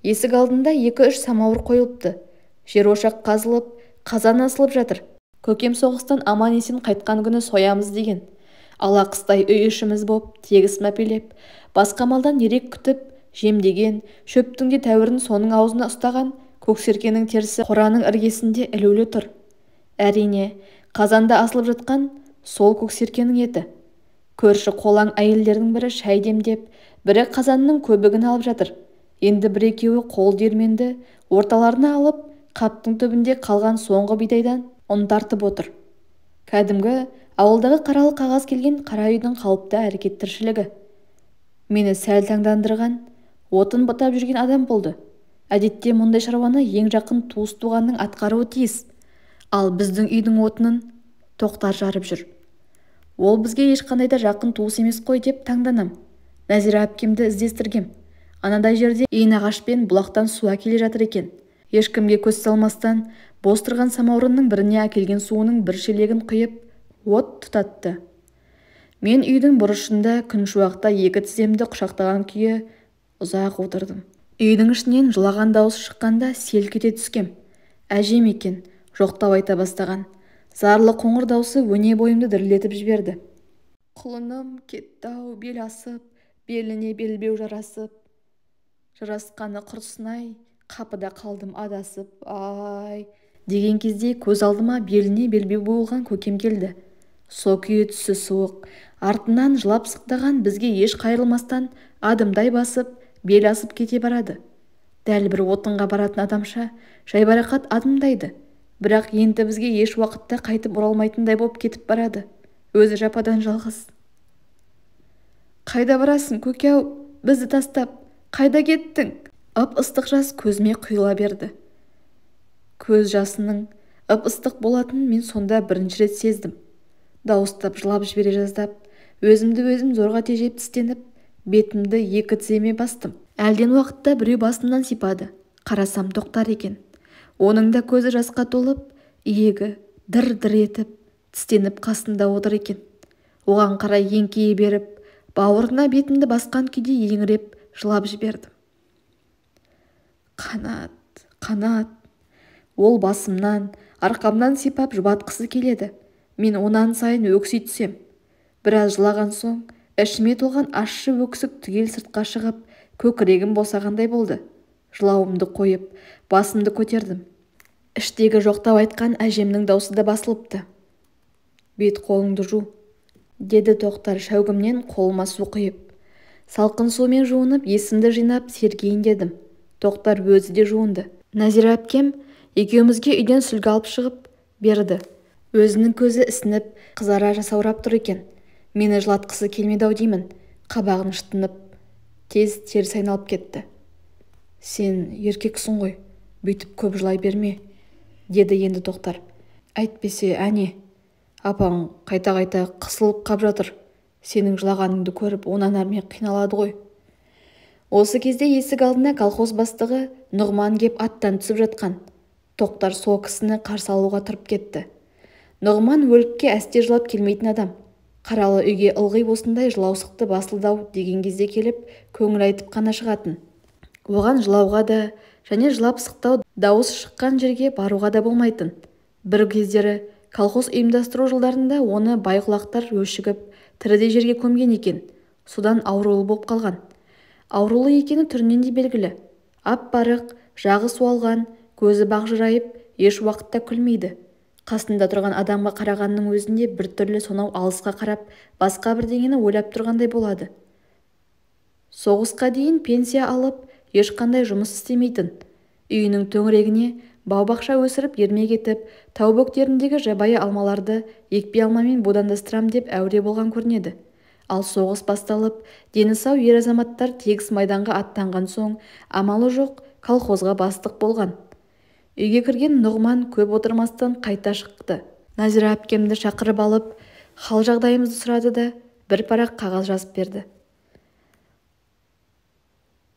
Есік алдында 2-3 самауыр қойылыпты. Жер ошақ қазылып, қазан асылып жатыр. Көкем соғыстан аман-есен қайтқан күні соямыз деген. Ала қыстай үй ішіміз боп, тегіс мәпелеп, басқа малдан ерек күтіп, жемдеген, шөптің де тәуірін соның аузына ұстаған көксеркенің терісі қораның іргесінде ілулі тұр. Әрине, қазанда асылып жатқан сол көксеркенің еті. Көрші қолаң әйелдердің бірі шай демдеп, бірі қазанның көбігін алып жатыр. Енді бір-екеуі қол диірменді орталарына алып, қаптың түбінде қалған соңғы бидайдан ұн тартып отыр. Кәдімгі ауылдағы қаралы қағаз келген қара үйдің қалыпты әрекет тіршілігі. Мені сәл таңдандырған, отын бұтап жүрген адам болды. Әдетте мұндай шаруаны ең жақын туыс-туғанның атқаруы тиіс. Ал біздің үйдің отынын Тоқтар жарып жүр. Ол бізге ешқандай да жақын туыс емес қой деп таңданам. Нәзира әпкемді іздестіргем. Анадай жерде иін ағашпен бұлақтан су әкеле жатыр екен. Ешкімге көз салмастан бос тұрған самаурынның біріне әкелген суының бір шелегін құйып, От тұтатты. Мен үйдің бұрышында күншуақта екі тіземді құшақтаған күйі ұзақ отырдым. Үйдің ішінен жылаған дауыс шыққанда селк ете түскем. Әжем екен, жоқтау айта бастаған. Зарлы қоңыр даусы өне бойымды дірілдетіп жіберді. Құлыным кетті-ау бел асып, беліне белбеу жарасып. Жарасқаны құрсын-ай, қапыда қалдым адасып, ай, деген кезде көз алдыма беліне белбеу буылған көкем келді. Со күйі түсі суық, артынан жылап сықтаған бізге еш қайырылмастан адымдай басып, бел асып кете барады. Дәл бір отынға баратын адамша жайбарақат адымдайды. Бірақ енді бізге еш уақытта қайтып оралмайтындай боп кетіп барады. Өзі жападан жалғыз. Қайда барасың, көке-ау, бізді тастап, қайда кеттің? Ып-ыстық жас көзіме құйыла берді. Көз жасының ып-ыстық болатынын мен сонда бірінші рет сездім. Дауыстап жылап жібере жаздап, өзімді өзім зорға тежеп тістеніп, бетімді екі тіземе бастым. Әлден уақытта біреу басымнан сипады. Қарасам, Тоқтар екен. Оның да көзі жасқа толып, иегі дыр-дыр етіп, тістеніп қасында отыр екен. Оған қарай еңкейе беріп, бауырына бетімді басқан күйде еңіреп жылап жібердім. Қанат, Қанат. Ол басымнан, арқамнан сипап жұбатқысы келеді. Мен онан сайын өкси түсем. Біраз жылаған соң, ішіме толған ащы өксік түгел сыртқа шығып, көкірегім босағандай болды. Жылауымды қойып, басымды көтердім. Іштегі жоқтау айтқан әжемнің даусы да басылыпты. Бет қолыңды жу, деді Тоқтар шәугімнен қолыма су құйып. Салқын сумен жуынып, есімді жинап, сергейін дедім. Тоқтар өзі де жуынды. Нәзира әпкем екеумізге үйден сүлгі алып шығып берді. Өзінің көзі ісініп, қызара жасаурап тұр екен. Мені жылатқысы келмеді-ау деймін. Қабағын шытынып, тез теріс айналып кетті. Сен еркексің ғой, бүйтіп көп жылай берме, деді енді Тоқтар. Әйтпесе, әне, апаң қайта-қайта қысылып қап жатыр. Сенің жылағаныңды көріп, онан әрмен қиналады ғой. Осы кезде есік алдына колхоз бастығы Нұғман кеп аттан түсіп жатқан. Тоқтар сол кісіні қарсы алуға тұрып кетті. Нұғман өлікке әсте жылап келмейтін адам. Қаралы үйге ылғи осындай жылаусықты басылды-ау деген кезде келіп, көңіл айтып қана шығатын. Оған жылауға да, және жылап сықтау дауыс шыққан жерге баруға да болмайтын. Бір кездері колхоз ұйымдастыру жылдарында оны байқұлақтар өшігіп, тірідей жерге көмген екен. Содан аурулы болып қалған. Аурулы екені түрінен де белгілі. Ап-арық, жағы суалған, көзі бақжырайып, еш уақытта күлмейді. Қасында тұрған адамға қарағанның өзінде біртүрлі сонау алысқа қарап, басқа бірдеңені ойлап тұрғандай болады. Соғысқа дейін пенсия алып, ешқандай жұмыс істемейтін. Үйінің төңірегіне бау-бақша өсіріп ермек етіп, тау бөктеріндегі жабайы алмаларды екпе алмамен будандастырам деп әуре болған көрінеді. Ал соғыс басталып, дені сау ер азаматтар тегіс майданға аттанған соң, амалы жоқ колхозға бастық болған. Үйге кірген Нұғман көп отырмастан қайта шықты. Нәзира әпкемді шақырып алып, хал жағдайымызды сұрады да, бір парақ қағаз жазып берді.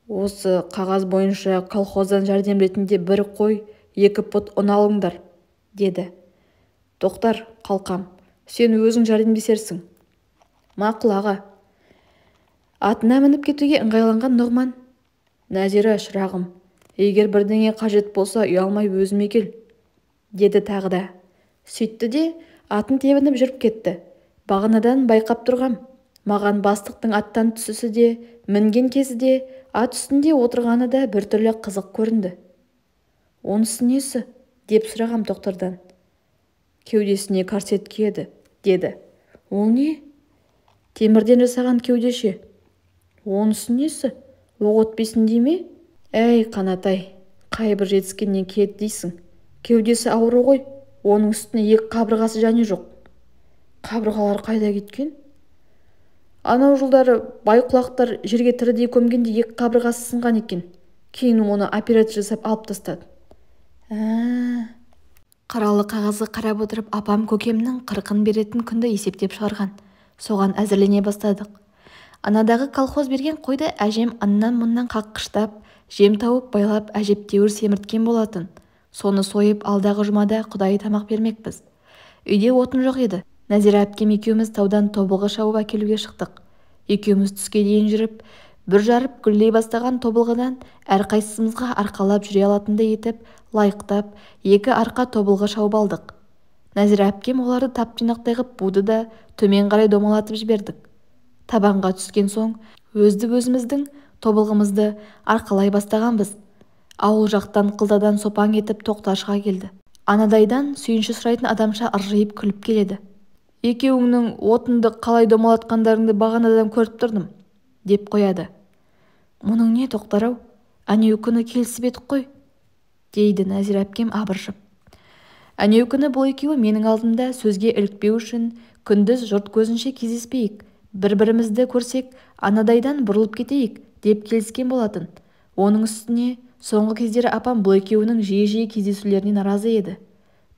Осы қағаз бойынша колхоздан жәрдем ретінде бір қой, 2 пұт ұн алыңдар, деді. Тоқтар, қалқам, сен өзің жәрдемдесерсің. Мақұл, аға. Атына мініп кетуге ыңғайланған Нұғман: Нәзира, шырағым, егер бірдеңе қажет болса, ұялмай өзіме кел, деді тағы да. Сөйтті де атын тебініп жүріп кетті. Бағанадан байқап тұрғам, маған бастықтың аттан түсісі де, мінген кезі де, ат үстінде отырғаны да біртүрлі қызық көрінді. Онысы несі? Деп сұрағам Тоқтардан. Кеудесіне корсет киеді, деді. Ол не? Темірден жасаған кеудеше. Онысы несі? Оқ өтпесін дей ме? Әй, Қанатай, қай бір жетіскеннен киеді дейсің. Кеудесі ауру ғой, оның үстіне 2 қабырғасы және жоқ. Қабырғалар қайда кеткен? Анау жылдары байқұлақтар жерге тірідей көмгенде 2 қабырғасы сынған екен. Кейін оны операция жасап алып тастады. Қаралы қағазға қарап отырып, апам көкемнің 40-ын беретін күнді есептеп шығарған. Соған әзірлене бастадық. Анадағы колхоз берген қойды әжем аннан-мұннан қаққыштап, жем тауып байлап әжептәуір семірткен болатын. Соны сойып алдағы жұмада құдайы тамақ бермекпіз. Үйде отын жоқ еді. Нәзира әпкем екеуміз таудан тобылғы шауып әкелуге шықтық. Екеуміз түске дейін жүріп, бүр жарып гүлдей бастаған тобылғыдан әрқайсымызға арқалап жүре алатындай етіп, лайықтап, екі арқа тобылғы шауып алдық. Нәзира әпкем оларды тап-тұйнақтай ғып буды да төмен қарай домалатып жібердік. Табанға түскен соң өзді-өзіміздің тобылғымызды арқалай бастағанбыз. Ауыл жақтан қылтадан сопаң етіп Тоқтар шыға келді. Анадайдан сүйінші сұрайтын адамша ыржиып күліп келеді. Екеуіңнің отынды қалай домалатқандарыңды бағанадан көріп тұрдым, деп қояды. Мұның не, Тоқтар-ау, әнеу күні келісіп едік қой, дейді Нәзира әпкем абыржып. Әнеу күні бұл екеуі менің алдымда сөзге ілікпеу үшін күндіз жұрт көзінше кездеспейік, бір-бірімізді көрсек, анадайдан бұрылып кетейік, деп келіскен болатын. Оның үстіне соңғы кездері апам бұл екеуінің жиі-жиі кездесулеріне наразы еді.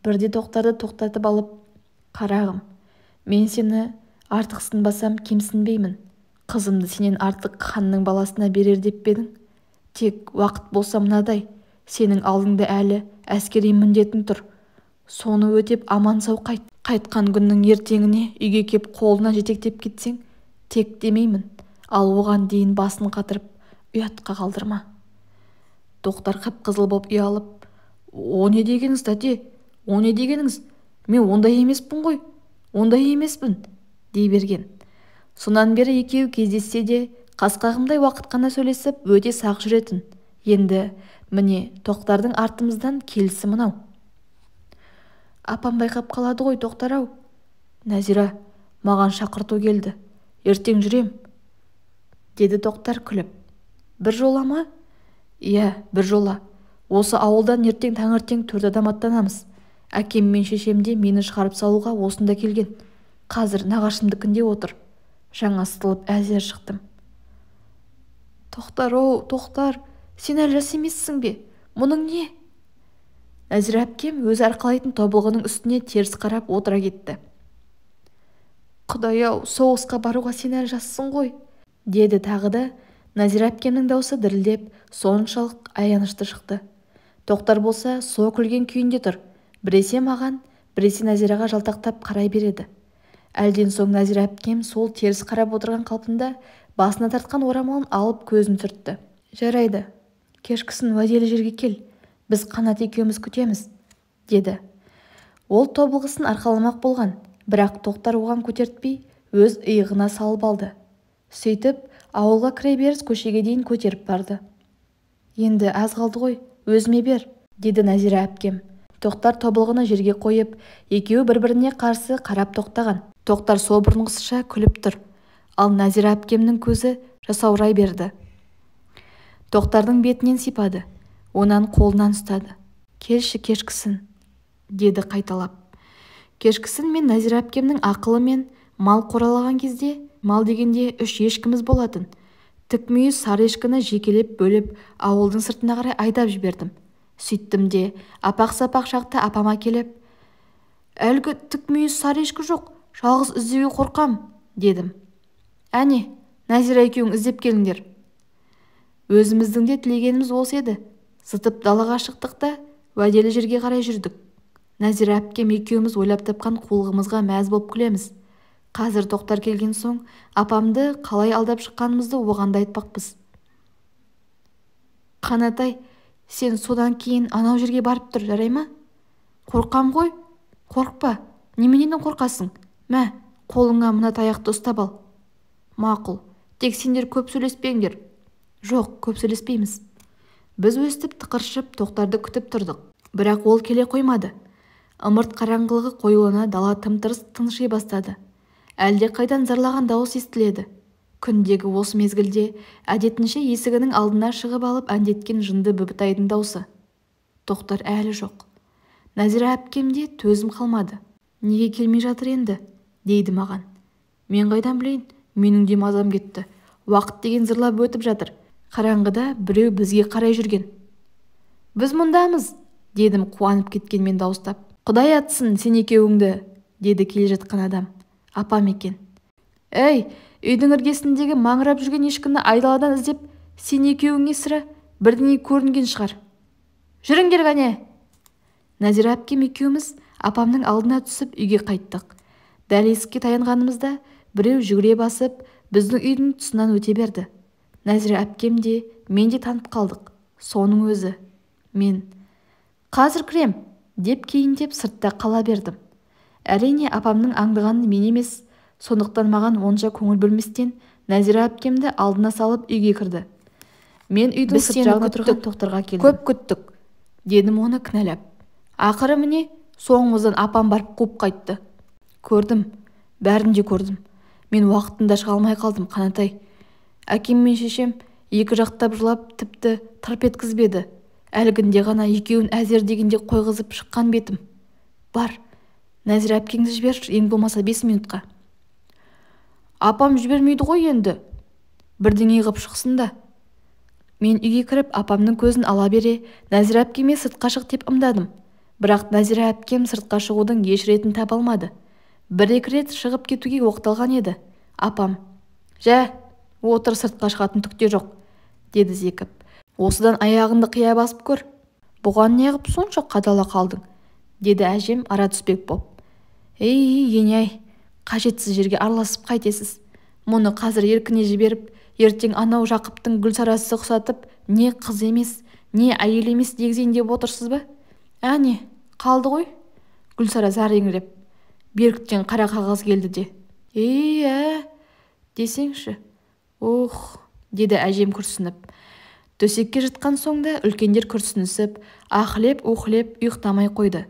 Бірде Тоқтарды тоқтатып алып, қарағым, мен сені артықсынбасам кемсінбеймін. Қызымды сенен артық ханның баласына берер деп пе едің? Тек уақыт болса мынадай, сенің алдыңда әлі әскери міндетің тұр. Соны өтеп аман-сау қайт. Қайтқан күннің ертеңіне үйге кеп қолынан жетектеп кетсең, тек демеймін. Ал оған дейін басын қатырып, ұятқа қалдырма. Тоқтар қып-қызыл боп ұялып, о не дегеніңіз, тәте, о не дегеніңіз, мен ондай емеспін ғой, ондай емеспін, дей берген. Сонан бері екеуі кездессе де, қас-қағымдай уақыт қана сөйлесіп, өте сақ жүретін. Енді, міне, Тоқтардың артымыздан келісі мынау. Апам байқап қалады ғой, Тоқтар-ау. Нәзира, маған шақырту келді. Ертең жүрем, деді Тоқтар күліп. Бір жола ма? Иә, бір жола. Осы ауылдан ертең таңертең 4 адам аттанамыз. Әкем мен шешем де мені шығарып салуға осында келген. Қазір нағашымдікінде отыр. Жаңа ысытылып әзер шықтым. Тоқтар-оу, Тоқтар, сен әлі жас емессің бе? Мұның не? Нәзира әпкем өзі арқалайтын тобылғының үстіне теріс қарап отыра кетті. Құдай-ау, соғысқа баруға сен әлі жассың ғой, деді тағы да. Нәзира әпкемнің даусы дірілдеп, соншалық аянышты шықты. Тоқтар болса, со күлген күйінде тұр. Біресе маған, біресе Нәзираға жалтақтап қарай береді. Әлден соң Нәзира әпкем сол теріс қарап отырған қалпында басына тартқан орамалын алып көзін сүртті. Жарайды, кешкісін уәделі жерге кел, біз Қанат екеуміз күтеміз, деді. Ол тобылғысын арқаламақ болған, бірақ Тоқтар оған көтертпей, өз иығына салып алды. Сөйтіп, ауылға кіре беріс көшеге дейін көтеріп барды. Енді аз қалды ғой, өзіме бер, деді Нәзира әпкем. Тоқтар тобылғыны жерге қойып, екеуі бір-біріне қарсы қарап тоқтаған. Тоқтар сол бұрынғысынша күліп тұр. Ал Нәзира әпкемнің көзі жасаурай берді. Тоқтардың бетінен сипады, онан қолынан ұстады. Келші кешкісін, деді қайталап. Кешкісін мен Нәзира әпкемнің ақылымен мал қоралаған кезде, мал дегенде 3 ешкіміз болатын. Тік мүйіз сары ешкіні жекелеп бөліп, ауылдың сыртына қарай айдап жібердім. Сөйттім де, апақ-сапақ шақта апама келіп, әлгі тік мүйіз сары ешкі жоқ, жалғыз іздеуге қорқам, дедім. Әне, Нәзира екеуің іздеп келіңдер. Өзіміздің де тілегеніміз осы еді. Зытып далаға шықтық та, уәделі жерге қарай жүрдік. Нәзира әпкем екеуміз ойлап тапқан қулығымызға мәз болып күлеміз. Қазір Тоқтар келген соң, апамды қалай алдап шыққанымызды оған да айтпақпыз. Қанатай, сен содан кейін анау жерге барып тұр, жарай ма? Қорқам ғой? Қорықпа, неменеден қорқасың? Мә, қолыңа мына таяқты ұстап ал. Мақұл, тек сендер көп сөйлеспеңдер. Жоқ, көп сөйлеспейміз. Біз өстіп тықыршып Тоқтарды күтіп тұрдық. Бірақ ол келе қоймады. Ымырт қараңғылығы қоюлана дала тым-тырыс тынши бастады. Әлде қайдан зарлаған дауыс естіледі. Күндегі осы мезгілде әдетінше есігінің алдына шығып алып әндеткен жынды Бүбітайдың даусы. Тоқтар әлі жоқ. Нәзира әпкемде төзім қалмады. Неге келмей жатыр енді, дейді маған. Мен қайдан білейін, менің де мазам кетті. Уақыт деген зырлап өтіп жатыр. Қараңғыда біреу бізге қарай жүрген. Біз мұндамыз, дедім қуанып кеткенмен дауыстап. Құдай атсын сен екеуіңді, деді келе жатқан адам. Апам екен. Әй, үйдің іргесіндегі маңырап жүрген ешкіні айдаладан іздеп, сен екеуіңе сірә бірдеңе көрінген шығар. Жүріңдер кәне. Нәзира әпкем екеуміз апамның алдына түсіп үйге қайттық. Дәл есікке таянғанымызда біреу жүгіре басып, біздің үйдің тұсынан өте берді. Нәзира әпкем де, мен де танып қалдық. Соның өзі. Мен «Қазір кірем» деп кейіндеп сыртта қала бердім. Әрине, апамның аңдығаны мен емес, сондықтан маған онша көңіл бөлместен Нәзира әпкемді алдына салып үйге кірді. Мен үйдің сырт жағында тұрған Тоқтарға келдім. Көп күттік, дедім оны кінәлап. Ақыры міне соңымыздан апам барып қуып қайтты. Көрдім, бәрін де көрдім. Мен уақытында шыға алмай қалдым, Қанатай. Әкем мен шешем екі жақтап жылап, тіпті тырп еткізбеді. Әлгінде ғана екеуін әзер дегенде қойғызып шыққан бетім. Бар, Нәзира әпкеңді жіберші, ең болмаса 5 минутқа. Апам жібермейді ғой енді. Бірдеңе ғып шықсын да. Мен үйге кіріп, апамның көзін ала бере, Нәзира әпкеме сыртқа шық деп ымдадым. Бірақ Нәзира әпкем сыртқа шығудың еш ретін таба алмады. Бір-екі рет шығып кетуге оқталған еді. Апам, «Жә, отыр, сыртқа шығатын түк те жоқ», деді зекіп. «Осыдан аяғыңды қия басып көр. Бұған неғып сонша қадала қалдың?» деді әжем ара түспек боп. «Ей, ене-ай, қажетсіз жерге араласып қайтесіз. Мұны қазір еркіне жіберіп, ертең анау Жақыптың Гүлсарасы ұқсатып, не қыз емес, не әйел емес дегізейін деп отырсыз ба? Әне, қалды ғой». Гүлсара зар еңіреп, Беріктен қара қағаз келді де. «Ей, ә, десеңші. Ох», деді әжем күрсініп. Төсекке жатқан соң да үлкендер күрсінісіп, ахлеп-ухлеп ұйықтамай қойды.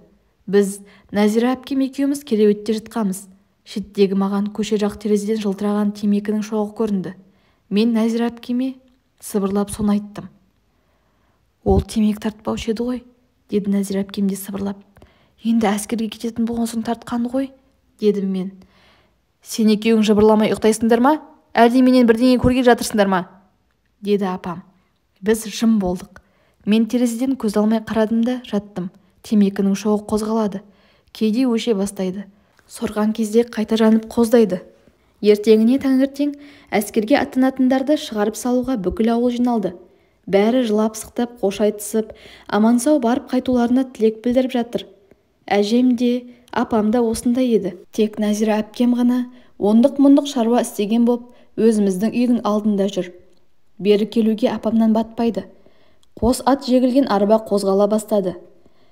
Біз Нәзира әпкем екеуміз кереуетте жатқанбыз. Шеттегі маған көше жақ терезеден жылтыраған темекінің шоғы көрінді. Мен Нәзира әпкеме сыбырлап соны айттым. «Ол темекі тартпаушы еді ғой», деді Нәзира әпкем де сыбырлап. «Енді әскерге кететін болған соң тартқаны ғой», дедім мен. «Сен екеуің жыбырламай ұйықтайсыңдар ма? Әлде менен бірдеңе көргелі жатырсыңдар ма?» деді апам. Біз жым болдық. Мен терезеден көз алмай қарадым да жаттым. Темекінің шоғы қозғалады, кейде өше бастайды. Сорған кезде қайта жанып қоздайды. Ертеңіне таңертең әскерге аттанатындарды шығарып салуға бүкіл ауыл жиналды. Бәрі жылап-сықтап қош айтысып, аман-сау барып қайтуларына тілек білдіріп жатыр. Әжем де, апам да осында еді. Тек Нәзира әпкем ғана ондық-мұндық шаруа істеген боп, өзіміздің үйдің алдында жүр. Бері келуге апамнан батпайды. Қос ат жегілген арба қозғала бастады.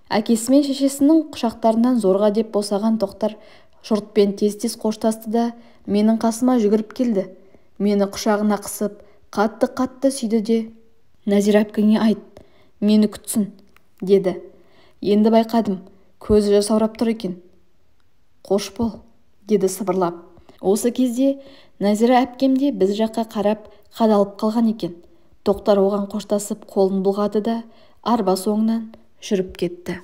Әкесі мен шешесінің құшақтарынан зорға деп босаған Тоқтар жұртпен тез-тез қоштасты да менің қасыма жүгіріп келді. Мені құшағына қысып, қатты-қатты сүйді де, «Нәзира әпкеңе айт, мені күтсін», деді. Енді байқадым, көзі жасаурап тұр екен. «Қош бол», деді сыбырлап. Осы кезде Нәзира әпкем де біз жаққа қарап қадалып қалған екен. Тоқтар оған қоштасып қолын бұлғады да арба соңынан жүріп кетті.